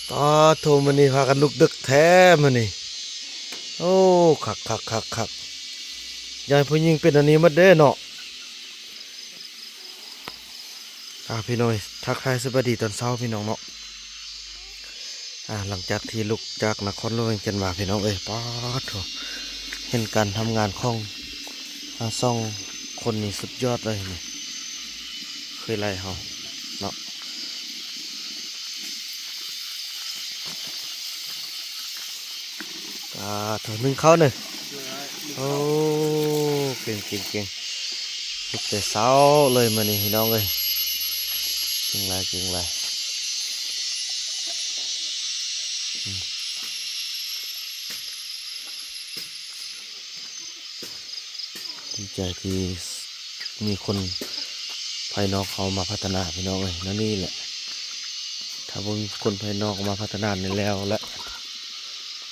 ປາໂທ ມື້ນີ້ພາກັນລຸກດຶກແທ້ມື້ນີ້. ໂອ້ ຄັກໆໆໆ ຢາກໃຫ້ຜູ້ຍິງເປັນອັນນີ້ໝົດເດ້ເນາະ. ອ່າ ພີ່ນ້ອງເອີຍ ທັກທາຍສະບາຍດີຕອນເຊົ້າພີ່ນ້ອງເນາະ. ອ່າ ຫຼັງຈາກທີ່ລຸກຈາກນະຄອນຫຼວງວຽງຈັນມາ ພີ່ນ້ອງເອີຍ ປາໂທ ເຫັນການທຳງານຂອງ ອ່າ ສອງຄົນນີ້ສຸດຍອດເລີຍນີ້ ເຄີຍໄລ່ເຮົາເນາະ. ອ່າ ໂຖ ໜຶ້ງເຂົ້າເນີ. ໂອ້ ເກັ່ງໆໆ ລຸກແຕ່ເຊົ້າເລີຍມື້ນີ້ພີ່ນ້ອງເອີຍ ເກັ່ງຫຼາຍ ເກັ່ງຫຼາຍ. ດີໃຈທີ່ມີຄົນພາຍນອກເຂົ້າມາພັດທະນາພີ່ນ້ອງເອີຍ ແນວນີ້ແຫຼະ. ຖ້າບໍ່ມີຄົນພາຍນອກມາພັດທະນານີ້ແລ້ວແຫຼະ.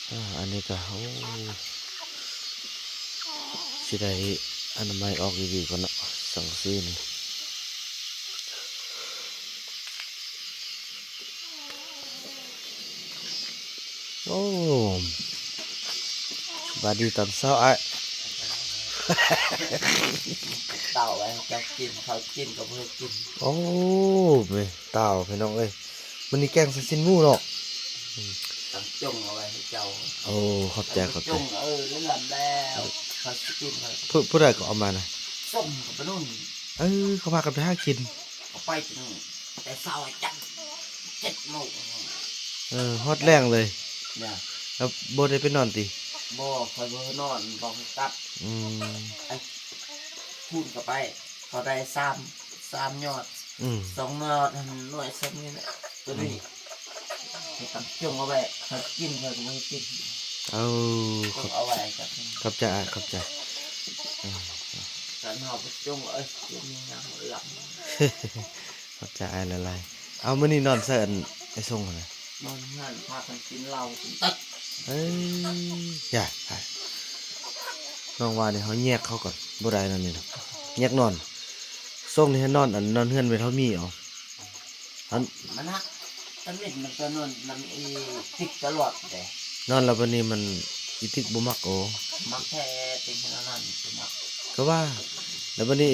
ອາ ອັນນີ້ກະ ໂອ້ ຊິໄດ້ອະນາໄມອອກດີໆກ່ອນເນາະ ສັງກະສີນີ້. ໂອ້ ສະບາຍດີຕອນເຊົ້າອ້າຍ. ເຕົ້າໄວ້ເຈົ້າກິນ ເຂົາກິນກໍບໍ່ໃຫ້ກິນ. ໂອ້ ເປັນເຕົ້າພີ່ນ້ອງເອີຍ. ມື້ນີ້ແກງໃສ່ຊີ້ນໝູເນາະ. ອືມ ຕັ້ງຈົ່ງເອົາໄວ້ໃຫ້ເຈົ້າ. ໂອ້ ຂອບໃຈ ຂອບໃຈ. ຈົ່ງ ເອີ ລຳແລ້ວ ເຂົາຊິກິນ. ຜູ້ ຜູ້ໃດກໍເອົາມານະ? ສົ່ງກັບປານຸ່ນ. ເອີ ເຂົາພາກັນໄປຫາກິນ. ເຂົາໄປຕັ້ງແຕ່ເຊົ້າຈັກເຈັດໂມງ. ເອີ ຮອດແລງເລີຍ. ນະ ແລ້ວບໍ່ໄດ້ໄປນອນຕິ? ບໍ່ ຂ້ອຍບໍ່ນອນ ບອກໃຫ້ກັບ. ອືມ ໄອ້ ຄູນເຂົ້າໄປ ເຂົາໄດ້ສາມ ສາມຍອດ. ອືມ ສອງຍອດຫັ້ນໜ່ວຍສ່ຳນີ້ແຫຼະ ໂຕນີ້. ອືມ ໃຫ້ກຳຈົ່ງເອົາໄວ້ ເຂົາກິນ ເຂົາກໍບໍ່ໃຫ້ກິນ. ເອົາ ເອົາໄວ້ກັບ ຂອບໃຈອ້າຍ ຂອບໃຈ. ເອີ ຄັນເຮົາບໍ່ຈົ່ງ ເອີຍ ບໍ່ມີຫຍັງລຳ. ຂອບໃຈອ້າຍຫຼາຍໆ. ເອົາ ມື້ນີ້ນອນໃສ ອັນ ໄອ້ຊົງຫັ້ນນະ? ນອນເຮືອນ ພາກັນກິນເຫຼົ້າຈົນຕຶກ. ເອີ ຢ່າ ນ້ອງວ່ານີ້ເຮົາແຍກເຂົາກ່ອນ ບໍ່ໄດ້ນອນນີ້ນະ ແຍກນອນ. ຊົງນີ້ໃຫ້ນອນ ອັນ ນອນເຮືອນແມ່ເຖົ້າມີເອົາ. ອັນ ມັນຮັກ ຕາມິດມັນກໍນອນນຳອີຕິກຕະຫຼອດເດ້. ນອນແລ້ວບັດນີ້ມັນ ອີຕິກບໍ່ມັກ. ໂອ້ ມັກແທ້ ເປັນຂະໜາດນັ້ນບໍ່ມັກ ກໍວ່າ. ແລ້ວບັດນີ້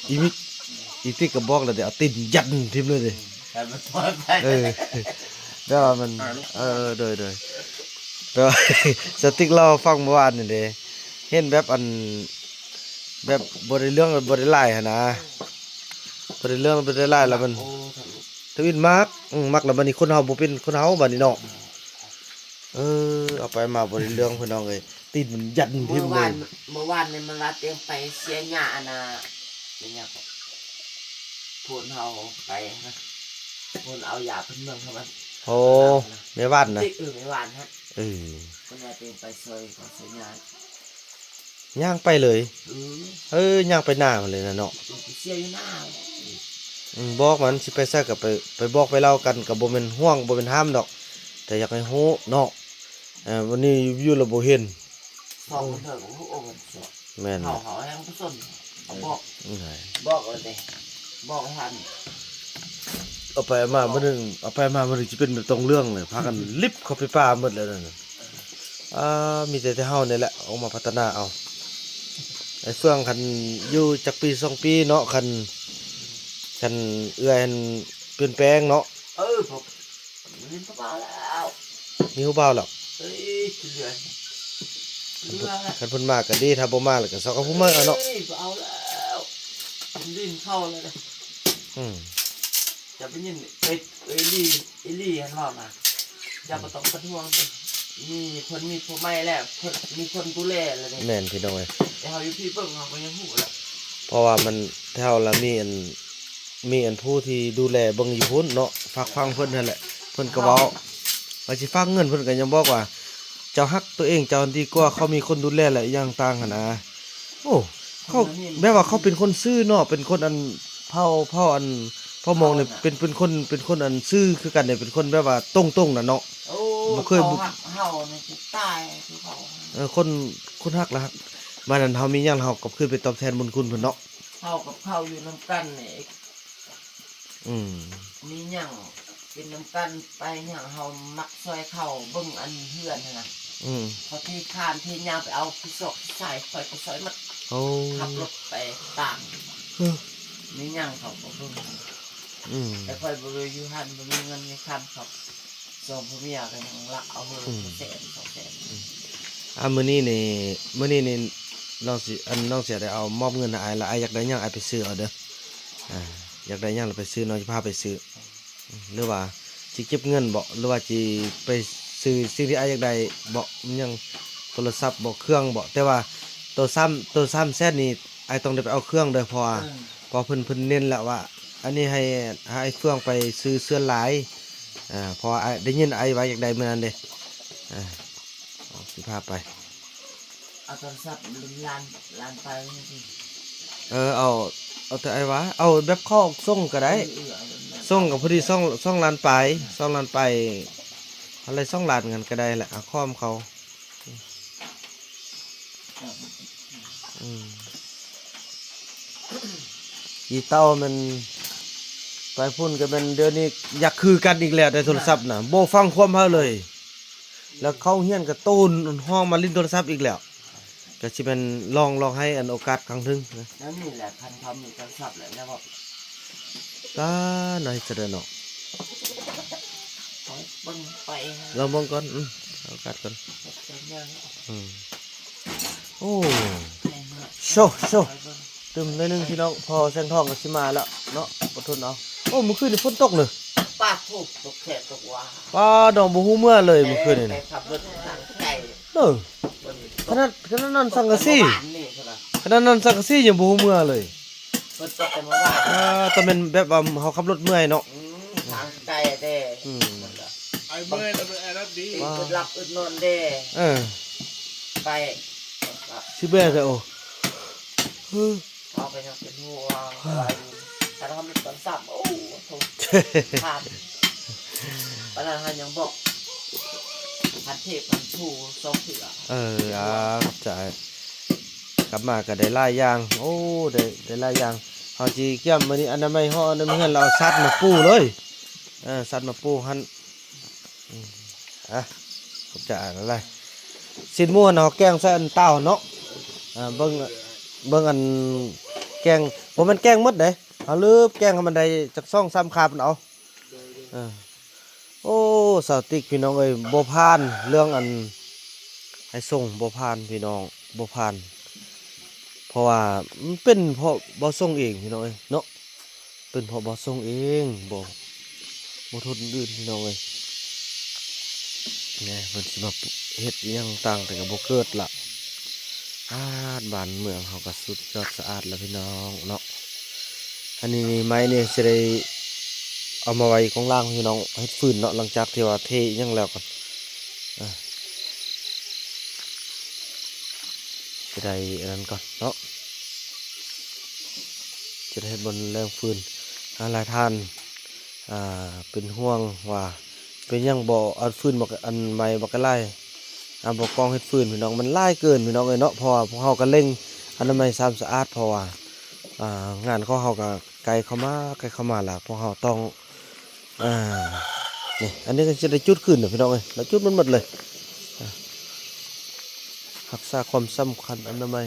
ອີມິກ ອີຕິກກໍບອກແລ້ວເດ້ ເອົາຕີນຢັນຖິ້ມເລີຍເດ້. ອືມ ແຕ່ມັນ ເອີ ແບບວ່າມັນ ເອີ ໂດຍໆ ແບບວ່າ ສະຕິກເລົ່າໃຫ້ຟັງເມື່ອວານນີ້ເດ້ ເຫັນແບບ ອັນ ແບບບໍ່ໄດ້ເລື່ອງ ບໍ່ໄດ້ລາຍຫັ້ນນະ ບໍ່ໄດ້ເລື່ອງ ບໍ່ໄດ້ລາຍ ແລ້ວມັນ ໂອ້ ທຳອິດມັກ. ອືມ ມັກແລ້ວບັດນີ້ຄົນເຮົາບໍ່ເປັນຄົນເຮົາບັດນີ້ເນາະ. ເອີ ເອົາໄປມາບໍ່ໄດ້ເລື່ອງພີ່ນ້ອງເອີຍ ຕີນມັນຢັນຖິ້ມເລີຍ. ເມື່ອວານ ເມື່ອວານນີ້ມັນວ່າຕົວເອງໄປເສຍຫຍ້າ ອັນນ່າ ເປັນຫຍັງ ໂພນເຮົາໄປນະ ໂພນເອົາຢາພື້ນເມືອງເຮົາມັນ. ໂອ້ ແມ່ຫວານນະ. ເອີ ແມ່ຫວານຫັ້ນ. ເອີ ເພິ່ນວ່າຕົວເອງໄປຊ່ອຍເຂົາເສຍຫຍ້າ. ຍ່າງໄປເລີຍ. ເອີ ເອີ ຍ່າງໄປໜ້າພຸ້ນເລີຍນະເນາະ. ເອີ ໄປເສຍຢູ່ໜ້າ. ອືມ ບອກມັນຊິໄປໃສກໍໄປ ໄປບອກໄປເລົ່າກັນ ກໍບໍ່ແມ່ນຫ່ວງ ບໍ່ແມ່ນຫ້າມດອກ ແຕ່ຢາກໃຫ້ຮູ້ເນາະ. ເອີ ວັນນີ້ຢູ່ໆແລ້ວບໍ່ເຫັນ ສອງເທື່ອກໍບໍ່ຮູ້. ໂອ້ ແມ່ນ ເຮົາ ເຮົາແຮ່ງບໍ່ສົນ ເຮົາບອກ ອືມ ບອກແລ້ວເດ້ ບອກໃຫ້ທັນ. ເອົາໄປເອົາມາມື້ໜຶ່ງ ເອົາໄປເອົາມາມື້ໜຶ່ງຊິເປັນແບບຕ້ອງເລື່ອງເລີຍ ພາກັນລິບເຂົ້າໄປປ່າໝົດແລ້ວນັ້ນ. ອ່າ ມີແຕ່ ແຕ່ເຮົານີ້ແຫຼະອອກມາພັດທະນາເອົາ. ໄອ້ເຟືອງຄັນຢູ່ຈັກປີສອງປີເນາະ ຄັນ ຄັນເອື້ອຍຫັ້ນປ່ຽນແປງເນາະ. ເອີ ເຮົາເປັນຜູ້ບ່າວແລ້ວ ມີຜູ້ບ່າວແລ້ວ. ເອີຍ ເຫຼືອ ຄັນເພິ່ນ ເຫຼືອແລ້ວ ຄັນເພິ່ນມາກໍດີ ຖ້າບໍ່ມາແລ້ວກໍຊອກກັບຜູ້ໃໝ່ເອົາເນາະ. ເອີຍ ບໍ່ເອົາແລ້ວ ເປັນດິນເຂົາແລ້ວເດ້. ອືມ ຈະໄປຍິນ ເອີຍ ເອີຍ ອີ່ຫຼີຫັ້ນເວົ້ານະ ເຈົ້າບໍ່ຕ້ອງເປັນຫ່ວງ ມີເພິ່ນມີຜູ້ໃໝ່ແລ້ວ ເພິ່ນມີຄົນດູແລແລ້ວເດ້. ແມ່ນພີ່ນ້ອງເອີຍ ແຕ່ເຮົາຢູ່ພີ້ເບິ່ງເຮົາກໍຍັງຮູ້ແຫຼະ ເພາະວ່າມັນແຖວລະມີອັນ ມີອັນຜູ້ທີ່ດູແລເບິ່ງຢູ່ພຸ້ນເນາະ ຝາກຝັງເພິ່ນຫັ້ນແຫຼະ. ເພິ່ນກໍເວົ້າ ວ່າຊິຝາກເງິນ ເພິ່ນກໍຍັງບອກວ່າ ເຈົ້າຮັກຕົວເອງເຈົ້າຫັ້ນດີກວ່າ ເຂົາມີຄົນດູແລແລ້ວ ອີ່ຫຍັງຕ່າງຫັ້ນນະ. ໂອ້ ເຂົາ ແບບວ່າເຂົາເປັນຄົນຊື່ເນາະ ເປັນຄົນອັນ ເຜົ່າ ເຜົ່າອັນ ເຜົ່າມົ້ງນີ້ເປັນ ເປັນຄົນ ເປັນຄົນອັນຊື່ຄືກັນເດ້ ເປັນຄົນແບບວ່າຕົງໆນະເນາະ. ໂອ້ ບໍ່ເຄີຍ ເຂົາຮັກເຮົານີ້ຊິຕາຍຄືເຂົາ. ເອີ ຄົນ ຄົນຮັກລະຮັກ ບາດນັ້ນເຮົາມີຫຍັງເຮົາກໍຄືໄປຕອບແທນບຸນຄຸນເພິ່ນເນາະ. ເຮົາກັບເຂົາຢູ່ນຳກັນນີ້ ອືມ ມີຫຍັງ ກິນນຳກັນໄປຫຍັງ ເຮົາມັກຊ່ອຍເຂົາເບິ່ງອັນເຮືອນຫັ້ນນະ ອືມ ເຂົາທີ່ຄານທີ່ຫຍັງ ໄປເອົາຜູ້ຊອກຜູ້ຊາຍ ຂ້ອຍໄປຊ່ອຍໝົດ ໂອ້ ຂັບລົດໄປຕາມ ເອີ ມີຫຍັງເຂົາກໍເບິ່ງ ອືມ ແຕ່ຂ້ອຍບໍ່ໄດ້ຢູ່ຫັ້ນ ບໍ່ມີເງິນມີຄຳ ເຂົາສອງຜົວເມຍກໍຍັງລັກເອົາເຮືອນ ອືມ ແສນສອງແສນ ອືມ ອ່າ ມື້ນີ້ນີ້ ມື້ນີ້ນີ້ນ້ອງຊິ ອັນ ນ້ອງຊິໄດ້ເອົາມອບເງິນໃຫ້ອ້າຍ ແລ້ວອ້າຍຢາກໄດ້ຫຍັງ ອ້າຍໄປຊື້ເອົາເດີ ອ່າ ຢາກໄດ້ຫຍັງລະໄປຊື້ ນ້ອງຈະພາໄປຊື້ ຫຼືວ່າຊິເກັບເງິນບໍ ຫຼືວ່າຊິໄປຊື້ສິ່ງທີ່ອ້າຍຢາກໄດ້ບໍ ຫຍັງ ໂທລະສັບບໍ ເຄື່ອງບໍ ແຕ່ວ່າໂຕສາມ ໂຕສາມແສນນີ້ ອ້າຍຕ້ອງໄດ້ໄປເອົາເຄື່ອງເດີ ເພາະວ່າ ເອີ ເພາະເພິ່ນ ເພິ່ນເນັ້ນແລ້ວວ່າ ອັນນີ້ໃຫ້ ໃຫ້ອ້າຍເຟືອງໄປຊື້ເຄື່ອງຫຼາຍ ອ່າ ເພາະວ່າອ້າຍ ໄດ້ຍິນອ້າຍວ່າຢາກໄດ້ມື້ນັ້ນເດ້ ອ່າ ຊິພາໄປ ເອົາໂທລະສັບລຸ້ນລ້ານ ລ້ານປາຍ ເອີ ເອົາ ເອົາແຕ່ອ້າຍວ່າ ເອົາແບບເຂົາສົ່ງກໍໄດ້ ເອີ ເອີ ເອົາແບບນັ້ນ ສົ່ງກໍພໍດີ ສອງ ສອງລ້ານປາຍ ສອງລ້ານປາຍ ເອົາໄດ້ສອງລ້ານ ຫັ້ນກໍໄດ້ແຫຼະ ເອົາຂອງເຂົາ ອືມ ອີເຕົ້າແມ່ນ ໄປພຸ້ນກໍແມ່ນ ດຽວນີ້ຢາກຄືກັນອີກແລ້ວ ໄດ້ໂທລະສັບນະ ບໍ່ຟັງຄວາມເຮົາເລີຍ ແລ້ວເຂົ້າໂຮງຮຽນກໍໂຕນຮ້ອງມາຫຼິ້ນໂທລະສັບອີກແລ້ວ ກໍຊິແມ່ນລອງ ລອງໃຫ້ອັນໂອກາດຄັ້ງໜຶ່ງນະ ແນວນີ້ແຫຼະ ຄັນເຂົາມີໂທລະສັບແລ້ວ ແລ້ວວ່າ ຕາ ໜ້ອຍຊະເດີເນາະ ເບິ່ງໄປ ລອງເບິ່ງກ່ອນ ອືມ ເອົາໂອກາດກ່ອນ ອືມ ໂອ້ ໂຊ ໂຊ ຕື່ມໜ້ອຍໜຶ່ງພີ່ນ້ອງ ພໍແສງທອງກໍຊິມາແລ້ວເນາະ ອົດທົນເອົາ ໂອ້ ມື້ຄືນນີ້ຝົນຕົກເນີ ປາດໂທ້ ຕົກແທ້ຕົກວ່າ ປາດ ນ້ອງບໍ່ຮູ້ເມື່ອເລີຍມື້ຄືນນີ້ ໄປຂັບລົດທາງໄກ ເອີ ຂະໜາດ ຂະໜາດນັ້ນສັງກະສີ ເມື່ອວານນີ້ພຸ້ນນະ ຂະໜາດນັ້ນສັງກະສີຍັງບໍ່ຮູ້ເມື່ອເລີຍ ເພິ່ນຕົກແຕ່ເມື່ອວານ ອ່າ ແຕ່ແມ່ນແບບວ່າເຮົາຂັບລົດເມື່ອຍເນາະ ອືມ ທາງໄກເດ້ ອືມ ມັນກໍ ໄອ້ເມື່ອຍແລ້ວເບິ່ງແອລັດດີ ອືມ ອືດຫຼັບອືດນອນເດ້ ເອີ ໄປ ຊິເມື່ອຍແທ້ ໂອ້ ເອີ ເຮົາກໍຍັງເປັນຫ່ວງ ເອີ ແຕ່ວ່າ ຄັນເຮົາມີໂທລະສັບ ໂອ້ ໂທ້ ຜ່ານ ປານນັ້ນເຮົາຍັງບອກ ພັນເທບພັນພູສອງເທື່ອ ເອີ ອ່າ ຂອບໃຈ ກັບມາກໍໄດ້ຫຼາຍຢ່າງ ໂອ້ ໄດ້ ໄດ້ຫຼາຍຢ່າງ ເຮົາຊິກຽມມື້ນີ້ ອະນາໄມເຮົາ ອະນາໄມເຮືອນ ແລ້ວເອົາສັດມາປູເລີຍ ເອີ ສັດມາປູຫັ້ນ ອືມ ອ່ະ ຂອບໃຈຫຼາຍໆ ຊີ້ນໝູຫັ້ນເຮົາແກງໃສ່ອັນເຕົາເນາະ ອ່າ ເບິ່ງ ເບິ່ງອັນແກງ ບໍ່ແມ່ນແກງໝົດເດ້ ເຮົາລືມແກງໃຫ້ມັນໄດ້ຈັກສອງສາມຄາບເອົາ ເອີ ໂອ້ ສາວຕິກ ພີ່ນ້ອງເອີຍ ບໍ່ຜ່ານເລື່ອງອັນໃຫ້ສົ່ງ ບໍ່ຜ່ານພີ່ນ້ອງ ບໍ່ຜ່ານ ເພາະວ່າມັນເປັນເພາະບໍ່ສົ່ງເອງພີ່ນ້ອງເອີຍເນາະ ເປັນເພາະບໍ່ສົ່ງເອງ ບໍ່ ບໍ່ທົນອື່ນພີ່ນ້ອງເອີຍ ແນ່ ເພິ່ນຊິມາເຮັດອີ່ຫຍັງຕ່າງແຕ່ກໍບໍ່ເກີດລະ ອາດ ບ້ານເມືອງເຮົາກໍສຸດຍອດສະອາດແລ້ວພີ່ນ້ອງເນາະ ອັນນີ້ນີ້ໄມ້ນີ້ຊິໄດ້ເອົາມາໄວ້ກອງລ່າງພີ່ນ້ອງ ເຮັດຟືນເນາະ ຫຼັງຈາກທີ່ວ່າເທອີ່ຫຍັງແລ້ວກໍ ອ່າ ຊິໄດ້ອັນນັ້ນກ່ອນເນາະ ຊິໄດ້ເຮັດບ່ອນແລ້ງຟືນ ອ່າ ຫຼາຍທ່ານ ອ່າ ເປັນຫ່ວງວ່າເປັນຫຍັງບໍ່ເອົາຟືນມາ ອັນໄມ້ບັກຫຼາຍ ອ່າ ບໍ່ກອງເຮັດຟືນພີ່ນ້ອງ ມັນຫຼາຍເກີນພີ່ນ້ອງເອີຍເນາະ ເພາະວ່າພວກເຮົາກໍເລັ່ງອະນາໄມສາມສະອາດ ເພາະວ່າ ອ່າ ງານຂອງເຮົາກໍໃກ້ເຂົ້າມາ ໃກ້ເຂົ້າມາແລ້ວ ພວກເຮົາຕ້ອງ ອ່າ ນີ້ ອັນນີ້ກໍຊິໄດ້ຈຸດຄືນນະພີ່ນ້ອງເອີຍ ລະຈຸດມັນໝົດເລີຍ ອ່າ ຮັກສາຄວາມສຳຄັນອະນາໄມ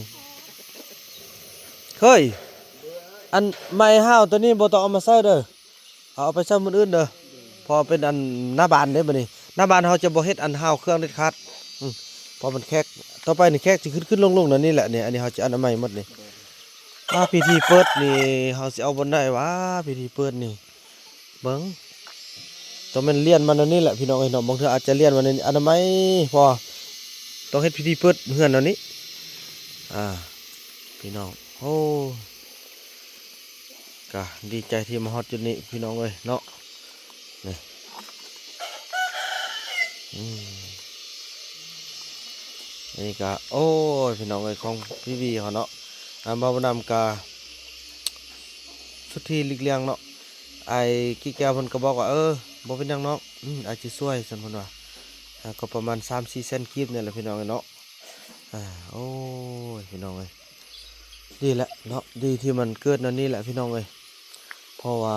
ເຄີຍ ອັນໄມ້ຫ້າວໂຕນີ້ບໍ່ຕ້ອງເອົາມາໃສ່ເດີ ເອົາໄປໃສ່ມື້ອື່ນເດີ ເພາະເປັນອັນໜ້າບ້ານເດ້ບັດນີ້ ໜ້າບ້ານເຮົາຈະບໍ່ເຮັດອັນຫ້າວເຄື່ອງເດັດຂາດ ອືມ ເພາະມັນແຂກ ຕໍ່ໄປນີ້ແຂກຊິຂຶ້ນໆລົງໆແນວນີ້ແຫຼະ ນີ້ ອັນນີ້ເຮົາຈະອະນາໄມໝົດນີ້ ອ່າ ພິທີເປີດນີ້ເຮົາຊິເອົາບ່ອນໃດຫວາ ພິທີເປີດນີ້ ເບິ່ງ ຕ້ອງແມ່ນລຽນມາແນວນີ້ແຫຼະພີ່ນ້ອງເອີຍເນາະ ບາງເທື່ອອາດຈະລຽນມາໃນອະນາໄມ ເພາະວ່າຕ້ອງເຮັດພິທີເປີດເຮືອນແນວນີ້ ອ່າ ພີ່ນ້ອງ ໂອ້ ກະດີໃຈທີ່ມາຮອດຈຸດນີ້ພີ່ນ້ອງເອີຍເນາະ ນີ້ ອືມ ອັນນີ້ກະ ໂອ້ຍ ພີ່ນ້ອງເອີຍ ຂອງພີ່ວີເຮົາເນາະ ອ່າ ບ່າວບຸນນຳກະສຸດທີ່ຫຼີກລ່ຽງເນາະ ອ້າຍກີແກ້ວເພິ່ນກໍບອກວ່າ ເອີ ບໍ່ເປັນຫຍັງນ້ອງ ອືມ ອ້າຍຊິຊ່ວຍ ຊັ້ນເພິ່ນວ່າ ອ່າ ກໍປະມານສາມສີ່ແສນກີບນີ້ແຫຼະພີ່ນ້ອງເນາະ ອ່າ ໂອ້ຍ ພີ່ນ້ອງເອີຍ ດີແຫຼະເນາະ ດີທີ່ມັນເກີດແນວນີ້ແຫຼະພີ່ນ້ອງເອີຍ ເພາະວ່າ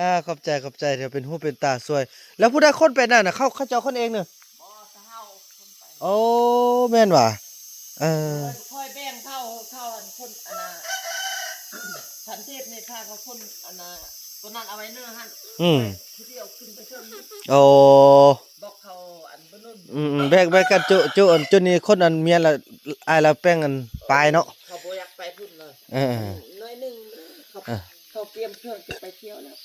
ອ່າ ຂອບໃຈ ຂອບໃຈທີ່ເປັນຫູເປັນຕາຊ່ວຍ. ແລ້ວຜູ້ໃດຂົນໄປນັ້ນນະ? ເຂົາ ເຂົາເຈົ້າຂົນເອງເນາະ? ບໍ່ ແຕ່ເຮົາຂົນໄປ. ໂອ້ ແມ່ນຫວາ? ເອີ ເອີ ຂ້ອຍແບ່ງເຂົາ ເຂົາອັນຄົນອັນນ່າ ພັນເທບນີ້ພາເຂົາຄົນອັນນ່າ ຕົວນັ້ນເອົາໄວ້ເນີຫັ້ນ. ອືມ ຜູ້ດຽວຂຶ້ນໄປເທິງ. ໂອ້ ບອກເຂົາອັນບໍ່ນຸ່ນ. ອືມໆ ແບ່ງ ແບ່ງກັນຈຸ ຈຸອັນຈຸນີ້ຄົນອັນເມຍລະ ອ້າຍລະແບ່ງອັນປາຍເນາະ. ເຂົາບໍ່ຢາກໄປພຸ້ນເລີຍ. ເອີ ໜ້ອຍໜຶ່ງ ເຂົາ ເອີ ເຂົາກຽມເຄື່ອງຈະໄປທ່ຽວແລ້ວ.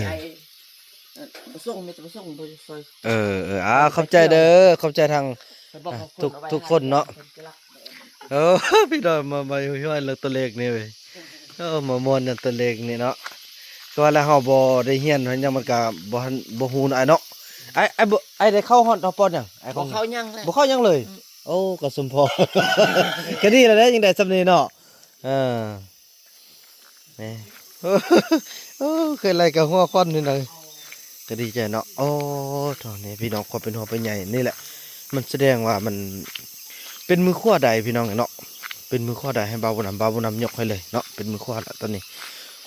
ໄອ້ ເອີ ບໍ່ສົ່ງ ມີແຕ່ບໍ່ສົ່ງ ບໍ່ຊ່ອຍ. ເອີໆ ອ່າ ຂອບໃຈເດີ ຂອບໃຈທາງ ໄປບອກເຂົາ ທຸກ ທຸກຄົນເນາະ. ເອີ ພີ່ນ້ອງ ມາ ມາຍ້ອນເລື່ອງຕົວເລກນີ້ເວີຍ. ເອີ ມາມ່ວນນຳຕົວເລກນີ້ເນາະ. ຄືວ່າແລ້ວເຮົາບໍ່ໄດ້ຮຽນຫຍັງ ມັນກະບໍ່ທັນ ບໍ່ຮູ້ເນາະ ອ້າຍເນາະ. ອ້າຍ ອ້າຍບໍ່ ອ້າຍໄດ້ເຂົ້າຮອດຮອບປອດຫຍັງ? ອ້າຍ ບໍ່ເຂົ້າຫຍັງເລີຍ ບໍ່ເຂົ້າຫຍັງເລີຍ. ອືມ ໂອ້ ກະສົມພໍ ກະດີແລ້ວເດ້ ຍັງໄດ້ສ່ຳນີ້ເນາະ. ເອີ ນີ້ ໂອ້ ເຄີຍໄລ່ກະຫົວຄວັນນີ້ນະ ກະດີໃຈເນາະ. ໂອ້ ໂທ້ ນີ້ພີ່ນ້ອງ ຄວາມເປັນຫ່ວງເປັນໃຍນີ້ແຫຼະ ມັນສະແດງວ່າມັນເປັນມືຂວາໄດ໋ພີ່ນ້ອງເນາະ. ເປັນມືຂວາໄດ໋ໃຫ້ບ່າວບຸນນຳ ບ່າວບຸນນຳຍົກໃຫ້ເລີຍເນາະ. ເປັນມືຂວາລະຕອນນີ້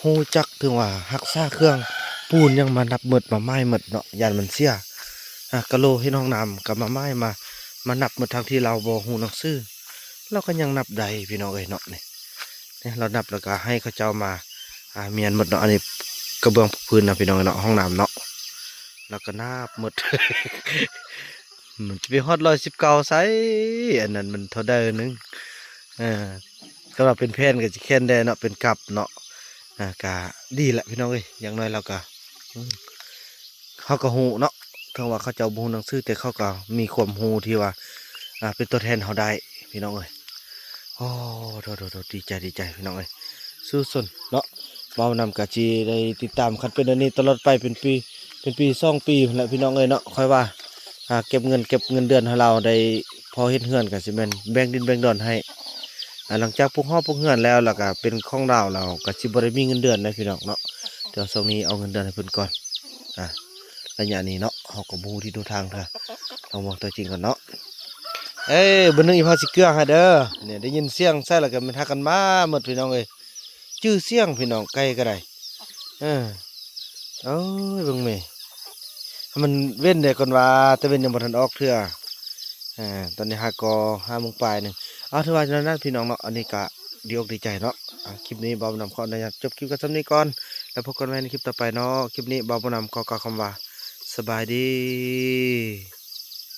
ຮູ້ຈັກ ເຖິງວ່າຮັກສາເຄື່ອງປູນຫຍັງມານັບໝົດ ມາໝາຍໝົດເນາະ ຢ້ານມັນເສຍ. ອ່າ ກະໂລເຮັດຫ້ອງນ້ຳ ກະມາໝາຍມາ ມານັບໝົດ ທັງທີ່ລາວບໍ່ຮູ້ໜັງສື ລາວກໍຍັງນັບໄດ້ພີ່ນ້ອງເອີຍເນາະ. ນີ້ ນີ້ລາວນັບແລ້ວກໍໃຫ້ເຂົາເຈົ້າມາ ອ່າ ມ້ຽນໝົດເນາະ. ອັນນີ້ກະເບື້ອງປູກພື້ນນະພີ່ນ້ອງເອີຍເນາະ ຫ້ອງນ້ຳເນາະ ລາວກໍນັບໝົດ ມັນຈະໄປຮອດຮ້ອຍສິບເກົ້າໃສ ອັນນັ້ນມັນເທົ່າໃດໜຶ່ງ ເອີ ກໍວ່າເປັນແຜ່ນກໍຊິແຂນແດ່ເນາະ ເປັນກັບເນາະ. ອ່າ ກະດີແຫຼະພີ່ນ້ອງເອີຍ ຢ່າງໜ້ອຍລາວກະ ອືມ ເຮົາກໍຮູ້ເນາະ ເຖິງວ່າເຂົາເຈົ້າບໍ່ຮູ້ໜັງສື ແຕ່ເຂົາກໍມີຄວາມຮູ້ທີ່ວ່າ ອ່າ ເປັນຕົວແທນເຮົາໄດ້ພີ່ນ້ອງເອີຍ. ໂອ້ ໂດ ໂດ ໂດ ດີໃຈ ດີໃຈພີ່ນ້ອງເອີຍ ສູ້ຊົນເນາະ. ບ່າວນຳກໍຊິໄດ້ຕິດຕາມ ຄັນເປັນອັນນີ້ຕະຫຼອດໄປ ເປັນປີ ເປັນປີສອງປີພຸ້ນແຫຼະພີ່ນ້ອງເອີຍເນາະ ຄ່ອຍວ່າ ອ່າ ເກັບເງິນ ເກັບເງິນເດືອນໃຫ້ລາວໄດ້ ພໍເຮັດເຮືອນກໍຊິແມ່ນແບ່ງດິນແບ່ງດອນໃຫ້ ອ່າ ຫຼັງຈາກປຸກຫໍປຸກເຮືອນແລ້ວ ແລ້ວກໍເປັນຂອງລາວ ລາວກໍຊິບໍ່ໄດ້ມີເງິນເດືອນນະພີ່ນ້ອງເນາະ. ແຕ່ວ່າຊ່ວງນີ້ເອົາເງິນເດືອນໃຫ້ເພິ່ນກ່ອນ ອ່າ ໄລຍະນີ້ເນາະ ເຮົາກໍບໍ່ຮູ້ທີ່ຮູ້ທາງເທື່ອ ລອງເບິ່ງຕົວຈິງກ່ອນເນາະ. ເອີ ບຶດໜຶ່ງອີ່ພໍ່ຊິເກືອໃຫ້ເດີ. ນີ້ໄດ້ຍິນສຽງໃສ່ແລ້ວກໍແມ່ນພາກັນມາໝົດພີ່ນ້ອງເອີຍ ຈື່ສຽງພີ່ນ້ອງ ໄກ່ກໍໄດ້. ເອີ ໂອ້ຍ ເບິ່ງແມ້ ໃຫ້ມັນເວັ້ນແດ່ກ່ອນວ່າ ຕາເວັນຍັງບໍ່ທັນອອກເທື່ອ. ອ່າ ຕອນນີ້ຫາກໍຫ້າໂມງປາຍໜຶ່ງ ເອົາ ຖືວ່າແນວນັ້ນພີ່ນ້ອງເນາະ ອັນນີ້ກະດີອົກດີໃຈເນາະ. ອ່າ ຄລິບນີ້ບ່າວບຸນນຳຂໍອະນຸຍາດຈົບຄລິບກັນສ່ຳນີ້ກ່ອນ ແລ້ວພົບກັນໃໝ່ໃນຄລິບຕໍ່ໄປເນາະ. ຄລິບນີ້ບ່າວບຸນນຳຂໍກ່າວຄຳວ່າ ສະບາຍດີ.